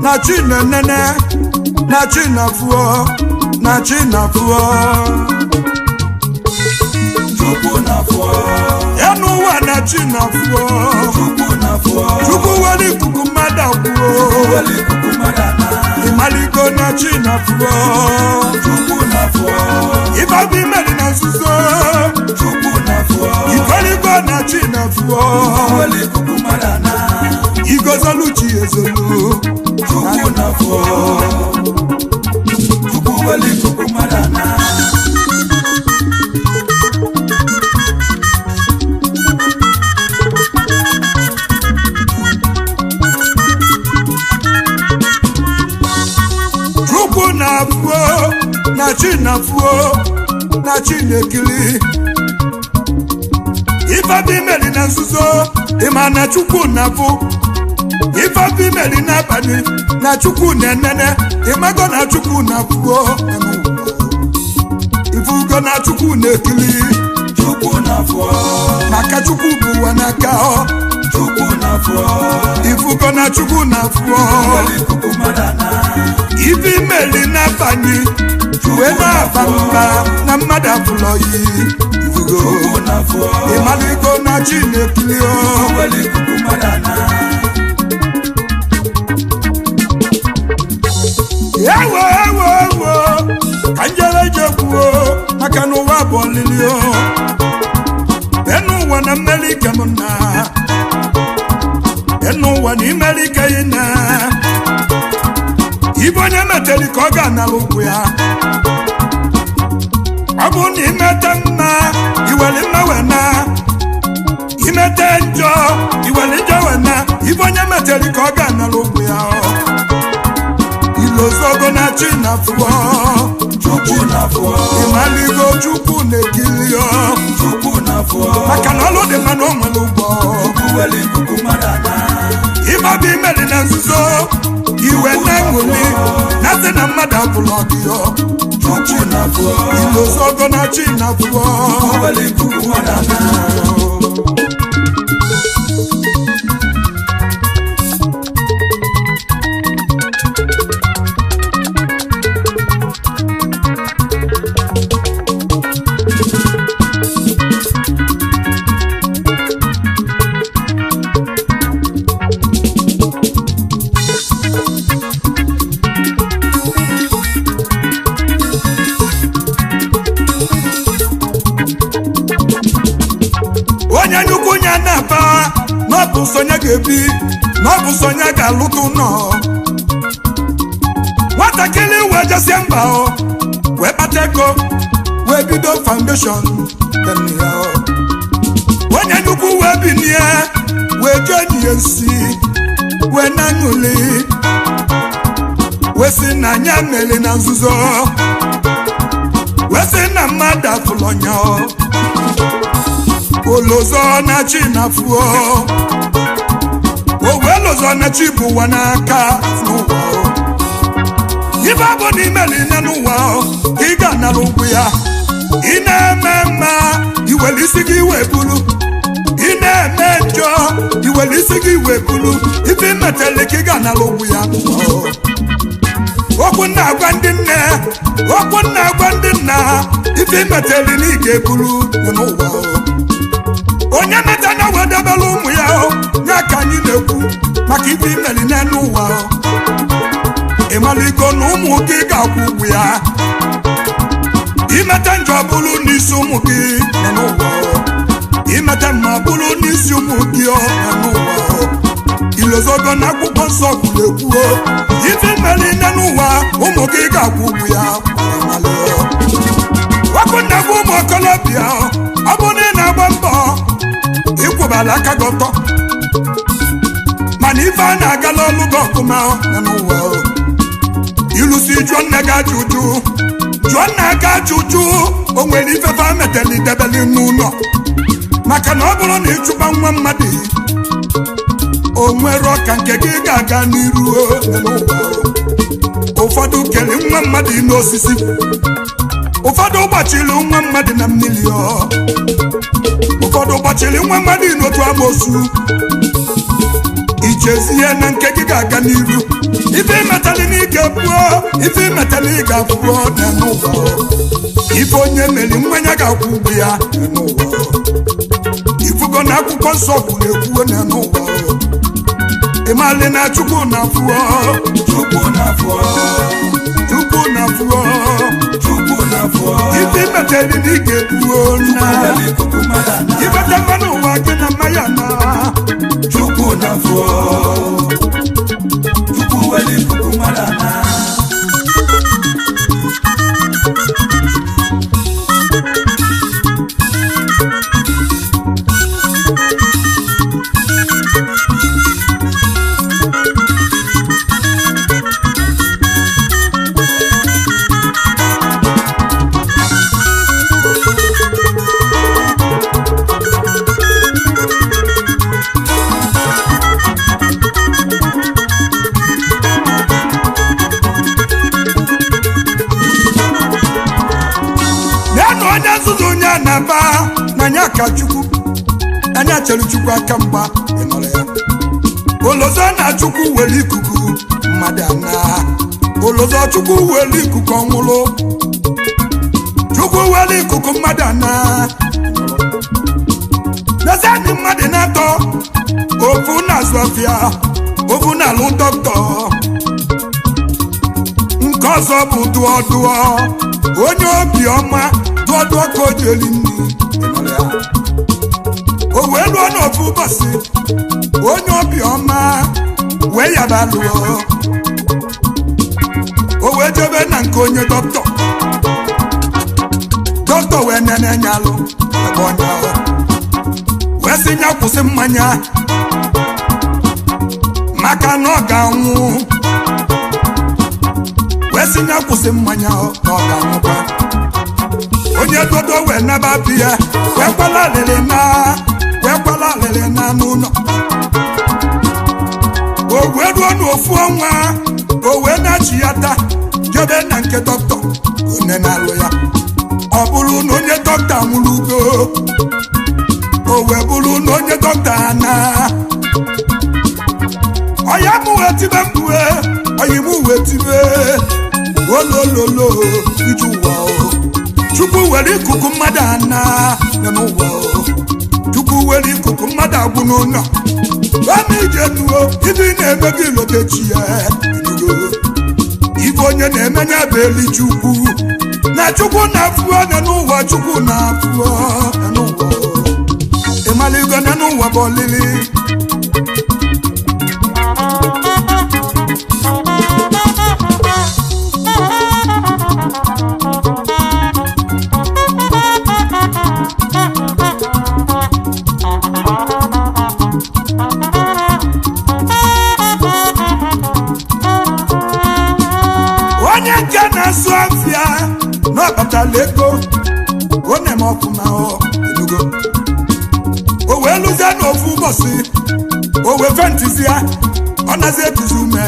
Na chi na-enene, na chi na-afụọ, na chi na-afụọ. Chukwu na-afụọ. Ya n'ụwa, na chi na-afụọ. Chukwu na-afụọ. Chukwu were ikuku mmadụ akwụọ. Weli ikuku mmadụ ana. Ịmaligo na chi na-afụọ. Chukwu na-afụọ. Ịbabụ imeri na nzuzo. Chukwu na-afụọ. Ifeligo na chi na-afụọ. Weli ikuku mmadụ ana. Igozolu chi ezolu. Chukwu na-afụọ. Chukwu weli ikuku mmadụ ana. Chukwu na-afụọ, na chi na-afụọ, na chi na-ekili ifebi imeri na nzuzo. Ịma na Chukwu na-afụ ifebi imeri n'abalị, na Chukwu na-enene. Ịmago na Chukwu na-afụọ, ifugo na Chukwu na-ekili. Chukwu na-afụọ. Maka Chukwu bụ ụwa n'aka ọ. Chukwu na-afụọ. Ifugo na Chukwu na-afụọ. Weli ikuku mmadụ ana. Ife imeli n'abalị wee na-aba mba na mmadụ afụlọ yi, ifugo. Chukwu na-afụọ. Ịmalịgo na chi na-ekili o. Weli ikuku mmadụ ana. Ewo, ewo, ewo, ka njere je kwuo, maka na ụwa bụ ọlịlị o. Enu ụwa na mmeri ike m na enu ụwa na imeri ike yi na ibe onye meteri ka ọ ga-anara ụkwụ ya. Ọ bụ na imete mma, iwere mma wee na imete njọ, iwere njọ wee na ibe onye meteri ka ọ ga-anara ụkwụ ya. Ilozogo na chi na fụọ. Chukwu na-afụọ. Ịmaligo Chukwu na-ekili ọ. Chukwu na-afụọ. Maka na ọlụ dị mma na o nwere ụgwọ. Chukwu weli ikuku mmadụ ana. Ịgbaba imeli na nzuzo, iwe na-eṅụli na sị na mmadụ abụlọ gị ọ. Chukwu na-afụọ. Ilozogo na chi na fụọ. Weli ikuku mmadụ ana. Onye nnukwu nye na-aba n'ọbụ sonye ga-ebi, n'ọbụ sonye ga-alụtụ nọ. Nwatakịrị wee jesie mba ọ, wee kpata ego, wee bido foundation ya ọ. Onye nnukwu wee binie, wee jee nye nsi, wee na-aṅụli, wee sị na anya meli na nzuzo, wee sị na mmadụ afụlọ nya ọ. Olozo na chi na fuo, o wee lozo na chi bụ ụwa n'aka n'ụwa o. Ife bụ na imeli na n'ụwa o, ị ga-anara ụgwọ ya. Ị na-eme mma, iwere isi gị wee buru. Ị na-eme njọ, iwere isi gị wee buru. Ife imetele ka ị ga-anara ụgwọ ya n'ụwa o. Okwu na-agwa ndị nne, okwu na-agwa ndị nna, ife imetele na ị ga-eburu n'ụwa o. Onye meta na wee debere ụmụ ya o, ya ka anyị na-ekwu maka ife imeli n'elu ụwa o. Ịmaligo na ụmụ gị ga-akwụ ụgwọ ya. Imeta njọ bụrụ n'isi ụmụ gị n'ụwa o. Imeta mma bụrụ n'isi ụmụ gị ọ n'ụwa o. Ilozogo na akwụkwọ nsọ kwuru ekwuo, ife imeli n'ụwa, ụmụ gị ga-akwụ ụgwọ ya. Ịmalị o. Ọkụ na-egbu ụmụ okorobịa, ọ bụ na ị na-agba mbọ, ịkwụbala aka gị ọtọ, mana ife a na-agala ọlụ gị ọfụma na n'ụwa o. Ilusi jụọ nne gị ajụjụ, jụọ nna gị ajụjụ, o nwere ife fa meteli debeli n'ụlọ? Maka na ọ bụrụ na ịchụba nwa mmadụ, o nwere ọka nke gị ga-aga n'iru o, na n'ụwa o. Ụfọdụ kere nwa mmadụ n'osisi, ụfọdụ gbachiri nwa mmadụ na mmiri ọ, ụfọdụ gbachiri nwa mmadụ n'otu amosu. Iji Chezie na nke gị ga-aga n'iru. Ife imetali na ị ga-ebuo, ife imetali ị ga-abụọ na n'ụwa. Ife onye meri mmanya ga-akwụ ụgwọ ya na n'ụwa. Ifugo na akwụkwọ nsọ kwuru ekwuo na n'ụwa. Ịmalị na Chukwu na fụọ. Chukwu na fụọ. Chukwu na fụọ. Chukwu na fụọ. Ife imetali na ị ga-ebuo na Weli ikuku mmadụ ana. Ifete mmanụ ụwa gị na mmanya na. Chukwu na fụọ. Chukwu weli ikuku mmadụ ana. Ya na onye nzuzu, onye a na-aba n'anya ka Chukwu anya chere Chukwu aka mgba. Ịnọrọ ya olozo na Chukwu were ikuku mmadụ ana olozo. Chukwu were ikuku ọnwụrụ. Chukwu were ikuku mmadụ ana. Lezani mmadụ na-atọ, ofu na-azụ ọfịa, ofu na-alụ dọkịta, nke ọzọ bụ dụọ dụọ onye obiọma. Dụọ dụọ ka o ji eri nri. Ịnọrọ ya. O wee lụọ n'ofu ụbọchị, onye obiọma wee yaba lụọ. O wee jebe na nke onye dọkịta. Dọkịta wee nene nyalụ ebe ọnya ahụ, wee sị nya kwụsị mmanya maka na ọ ga-anwụ. Wee sị nya kwụsị mmanya na ọ ga-anwụkwa. Onye dodo wee naba bi ya, wee kwala alịrị na, wee kwala alịrị na n'ụlọ. O wee ruo n'ofu ọnwa, o wee na-achị ya taa jebe na nke dọkịta onye na-alụ ya. Ọ bụrụ na onye dọkịta nwụrụ ugo, o wee bụrụ na onye dọkịta na ọya mụ wee tibe mkpue, ọyị mụ wee tibe olololo ije ụwa o. Chukwu were ikuku mmadụ ana nọ n'ụwa o. Chukwu were ikuku mmadụ agwụ n'ụlọ ebe ije nuo. Ibe ị na-eme gị lotechi ya enugo. Ife onye na-eme ya bụ eli Chukwu na Chukwu na-afụọ na n'ụwa. Chukwu na-afụọ na n'ụwa. Ịmaligo na n'ụwa bụ olili. Onye nke na-asụ afịa na ọkpatala ego, ọ na-eme ọfụma. Ọ enugo, o wee lụzie n'ofu ụbọchị, o wee fentizi ya, ọ nazi ekuzi ume.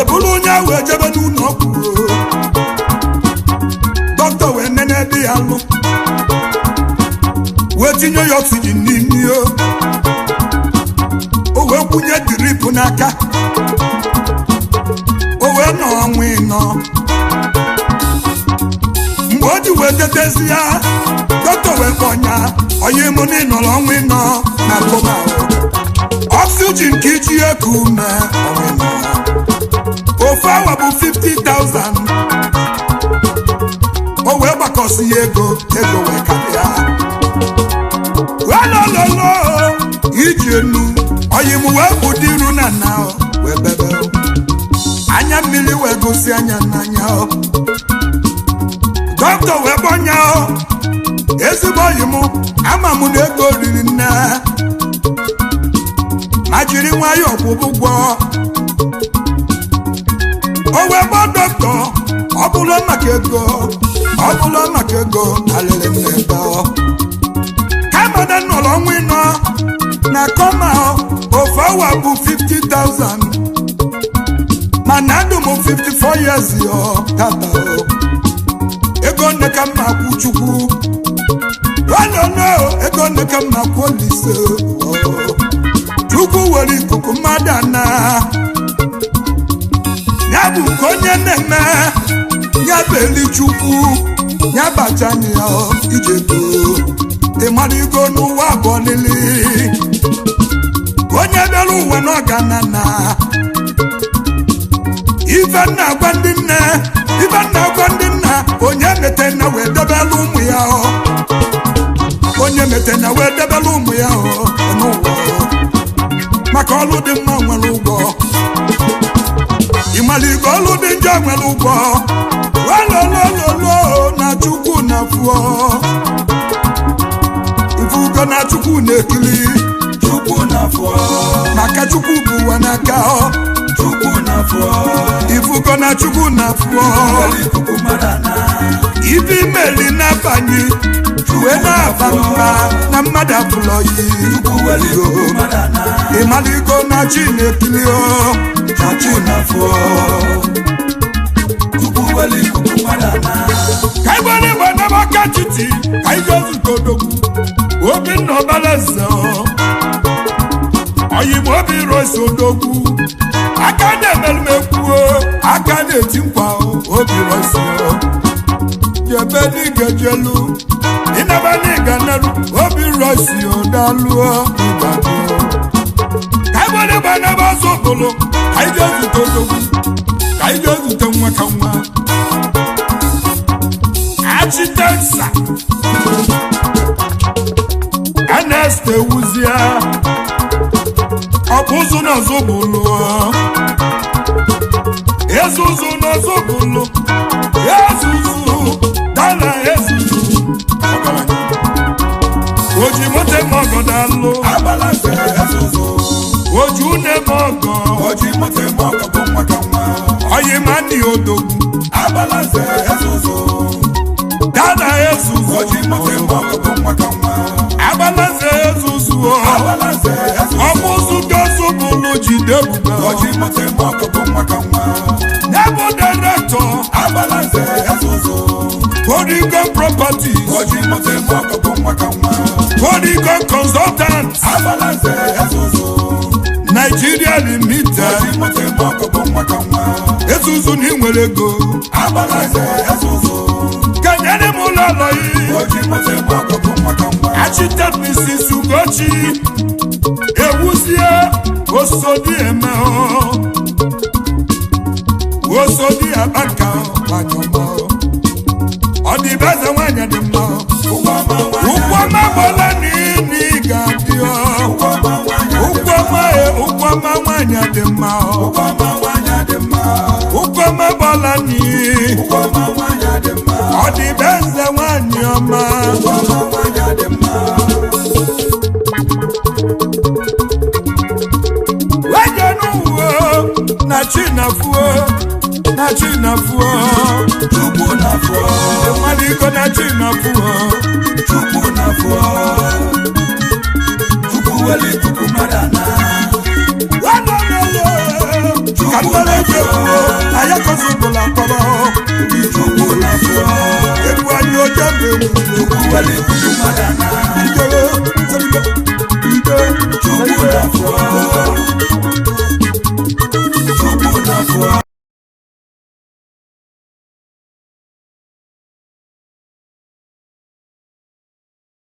Ebulu onye ahụ ejebe n'ụlọ ọgwụ. Dọkịta wee nene ebe ya lụ, wee tinye ya oxygen n'imi o. O wee kwunye drip n'aka. O wee nọ ọnwa 4. Mgbe o ji wee tetezi ya, dọkịta wee kpọnya onye mụ na ịnọrọ ọnwa 4 na coma, oxygen ka iji eku ume ọnwa 4. Ofu awa bụ 50,000. O wee gbakọsi ya ego, ego wee karịa welololo iji enu oyi m wee bụ iru na nna wee bebe anya mmiri wee gosi anya n'anya. Dọkịta wee gbọnya, ezigbo oyi m, ama m na ego riri nne, ma jiri nwayọọ kwụba ụgwọ. O wee gbọọ dọkịta, ọ bụrụ maka ego, ọ bụrụ maka ego alịrị m na-ebe kama na nnọrọ ọnwa 4 na coma, ofu awa bụ 50,000, mana ndụ m 54 years yo tata o. Ego nne ka mma kwụ Chukwu ololo, ego nne ka mma kwụ Olise. Chukwu were ikuku mmadụ ana. Ya bụ nke onye na-eme ya bụ eli Chukwu ya bachanye ya ije too. Ịmara igo n'ụwa abụọ lili onye bịara ụwa n'ọgana na ife nna agwa ndị nne, ife nna agwa ndị nna, onye mete na wee debela ụmụ ya ọ, onye mete na wee debela ụmụ ya ọ n'ụwa ọ. Maka ọlụ dị mma nwere ụgwọ. Ịmaligo ọlụ dị njọ nwere ụgwọ. Walolololo na Chukwu na fụọ ifugo na Chukwu na-ekili. Chukwu na fụọ. Maka Chukwu bụ ụwa n'aka ọ. Chukwu na fụọ. Ifugo na Chukwu na fụọ. Were ikuku mmadụ ana. Ife imeli n'abalị wee na-aba mba na mmadụ abụlọ yi. Chukwu were ikuku mmadụ ana. Ịmaligo na chi na-ekili ọ na chi. Chukwu na fụọ. Chukwu were ikuku mmadụ ana. Ka anyị gbara igba n'amaka titi, ka anyị jee zute odogwu Obinna Ọbalaeze. Oyim Obi Rosi, odogwu aka na-emelụ m ekwuo, aka na-eti nkwa. Obi Rosi, jebe n'igejelu, ịnaba n'ịga neru. Obi Rosi, odaluo ịgbado. Ka anyị gbara igba n'ebe ọzọ ụbụlụ, ka anyị jee zute odogwu, ka anyị jee zute nwa ka nwa Achitensa Ernest Ewuzie. Ọ bụ ụzụ n'ọzọ bụlụ, ezuzu n'ọzọ bụlụ, ezuzu dala, ezuzu ọgaranya oji moto eme ọgọ dalụ. Agbala nze ezuzu. Oji une eme ọgọ. Oji moto eme ọgọ bụ nwa ka nwa. Oyi ma nni odogwu. Agbala nze ezuzu. Dala, ezuzu. Oji moto eme ọgọ bụ nwa ka nwa. Agbalaze ezuzu. Agbala nze ezuzu. Ọmụzụ gozu bụlụ, jide ebube. Oji moto eme ọgọ bụ nwa ka nwa. Nyabụ director. Agbala nze ezuzu. Polygon Properties. Oji moto eme ọgọ bụ nwa ka nwa. Polygon Consultant. Agbala nze ezuzu. Nigeria Limited. Oji moto eme ọgọ bụ nwa ka nwa. Ezuzu na inwere ego. Agbala nze ezuzu. Kenyere m ụlọ alọghị. Oji moto eme ọgọ bụ nwa ka nwa. Architect Mrs. Ugochi Ewuzie, Osodi eme Osodi Abaka nwanyị ọma, ọ dị be eze nwanyị dị mma. Ụgwọ ọma nwanyị. Ụkwụ ọma gbọla n'ini ga-adị ọ. Ụgwọ ọma nwanyị. Ụkwụ ọma e, ụkwụ ọma nwanyị dị mma ọ. Ụgwọ ọma nwanyị dị mma. Ụkwụ ọma gbọla n'i. Ụgwọ ọma nwanyị dị mma. Ọ dị be eze nwanyị ọma. Ụgwọ ọma nwanyị dị mma. Wejenuwo na chinafuo na chinafuo. Chukwu na fụọ. Mmadụ iko na chinafuo. Chukwu na fụọ. Chukwu weli ikuku mmadụ ana. Walololo ka nnọrọ eji ekwuo na ya kozubụla kpọrọ. Chukwu na fụọ. Egwu anyị oje mgbe. Chukwu weli ikuku mmadụ ana.